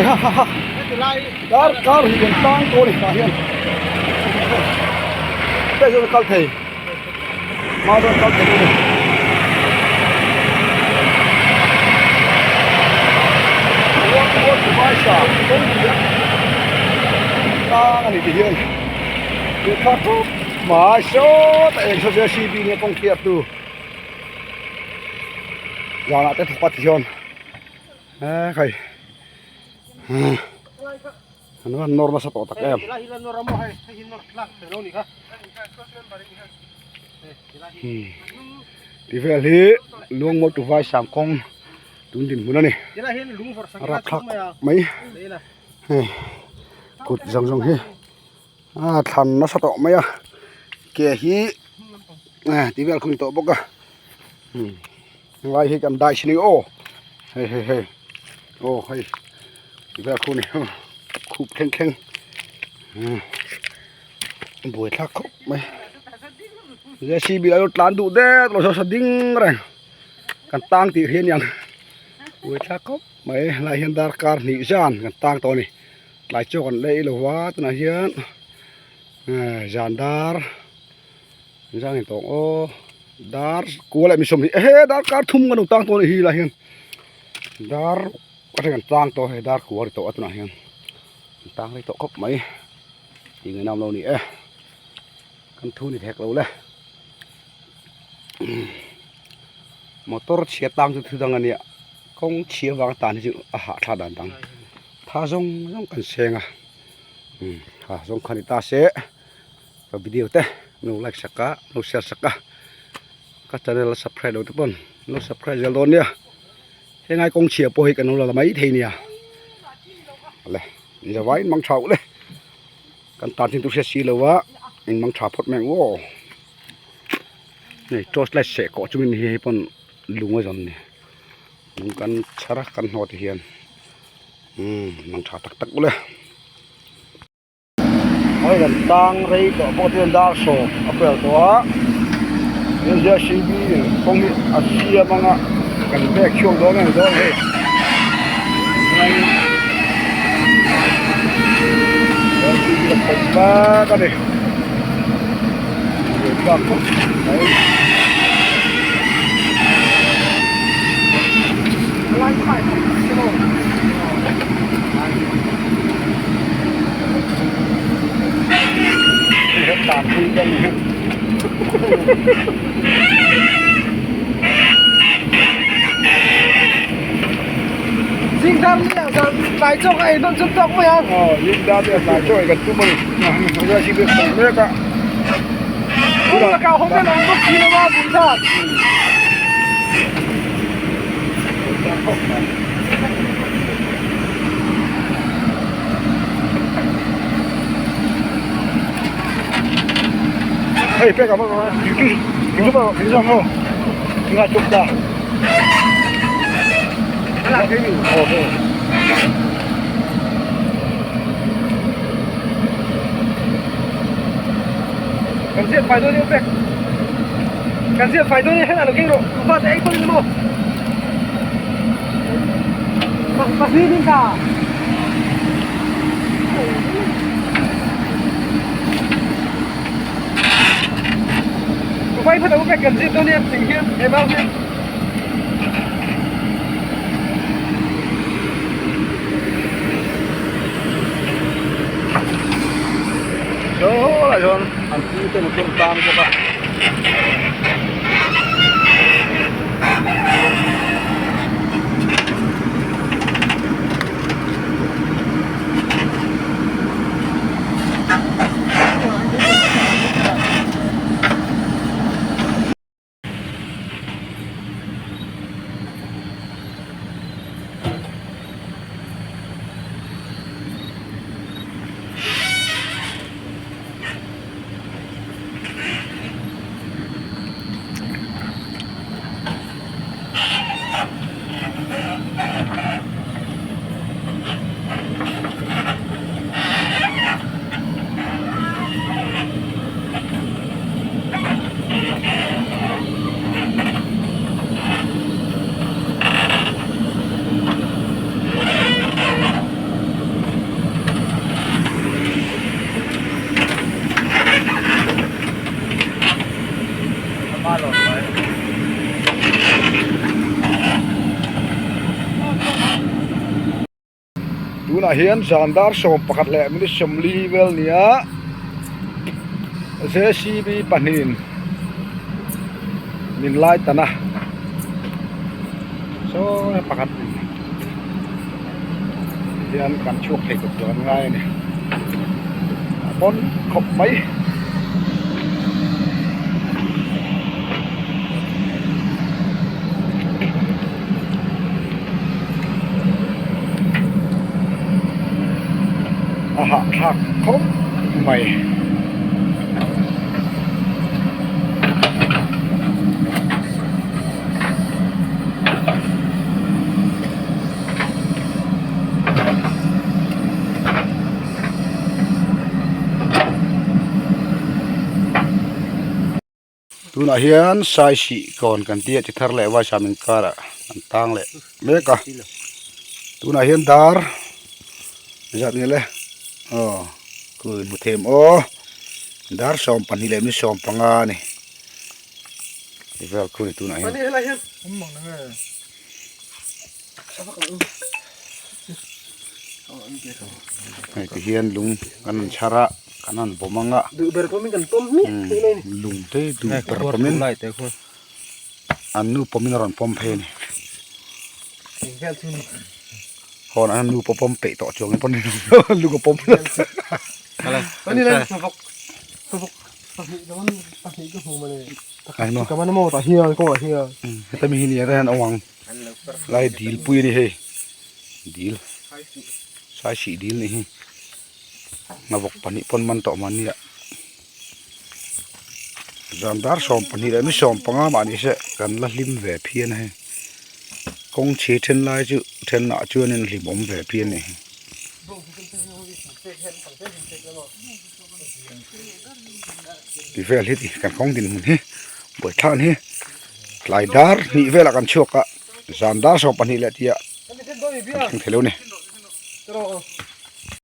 Hei ha ha ha dar kar hi kan tang tawh a ni tah hian hei chuan a kal thei hma chuan a kal thei dawn a ni. Tang a ni ti hian lehkha tawp mai sawtah eng saw JCB nia kawng hriat tu zanah te thawk a ti hian he khai an van nawr nasa tawh tak em. Ti vel hi Luangmaw to Vaisam kawng tun dinhmun a ni a rapthlak mai hei kut zawng zawng hi a thlan nasa tawh mai a ke hi ti vel khu ni tawh bawk a helai hi kan dai chin aw hei hei hei aw hei ti vel khu ni khup thleng thleng buaithlak khawp mai JCB a lo tlan duh det lo saw ding reng kan tang tih hi aniang buaithlak khawp mai helai hian darkar hnih zan kan tang tawh a ni tlai chaw kan lei lo va tunah hian zan dar zan in tawng aw dar kua leh mi sawmhnih ehe darkar thum kan lo tang tawh a nih hi helai hian dar atang kan tang tawh a hei dar kua a ri tawh a tunah hian an tang rei tawh khawp mai. Tih ngaih nawm lo ni e kan thu ni thek lo le motor chhia tang chu thu dang ania kawng chhia vang tan hi chu a hahthlak dan dang tha zawng zawng kan seng a ha zawng kha ni ta se ka video te no like sak a no share sak a ka channel a subscribe lo te pawn no subscribe zel dawn nia hengai kawng chhia pawh hi kan lo la mai thei nia le. Ni lo vai mang tha ule kan tan chin tu hriat si lo a in mang tha phawt mai ang aw hei torch light seh kawh chungin hei pawn lung a zawn a ni lung kan chhar a kan hnawh te hian umm mang tha tak tak ule hei kan tang rei tawh pawh chuan dar sawm a pel tawh a JCB kawng hi a siam ang a kan bag chhuak dawn a ni dawn hei. Mek a ni Zingdar ni ah zan tlai chaw ka ei dawn chu tawk mai a. Aw zingdar ni ah tlai chaw ei kan tum a ni. Tunah hi kan mek a. Kawng lakah hotel a awm bawk si lo a bul zat. Hei pek a YouTube ah ho nga chuk ta. Kan ziat fai dawn emaw pek Kan ziat fai dawn emaw lo keng rawh Upa te ei dawn emaw Pasni din ta Vai phat pek kan ziat dawn emaw thing hian he mau hian Saw lai sawn an pu te motor tang bawk a. Tunah hian zan dar 11 leh minute 40 vel nia J_C_B pahnihin min lai tan a saw pakhat hian kan chhuak thei tawp tur an ngai a ni a pawn khawp mai. A hahthlak khawp mai. Tunah hian sai sih kawn kan tih a ti thar leh vaisam inkarah an tang leh mek a tunah hian dar zat nge le aw khui hmu them aw dar 12 leh mi 15 a ni vel khu ni tunah hian. Hei ti hian lung kan han chhar a kan han vawm ang a lung te duh ber pawmin an nu pawmin a rawn pawm phei a ni hawn an nu pawh pawm peih tawh chuang in pawh ni lo lung a pawm tlat. Heta mi hi ni ata hian a awm ang. Lai dil pui a ni hei dil sai sih dil nih hi hnawk pahnih pawn man tawh mahni ah zan dar 12 leh ni 15 mah ni se kan la hlim ve phian a hei kawng chhi then lai chu then ah chuanin hlim awm ve phian a ni. Ti vel hi kan kawng dinhmun hi buaithlak hi tlai dar hnih velah kan chhuak a zan dar 12 leh tia kan thleng thei lo a ni.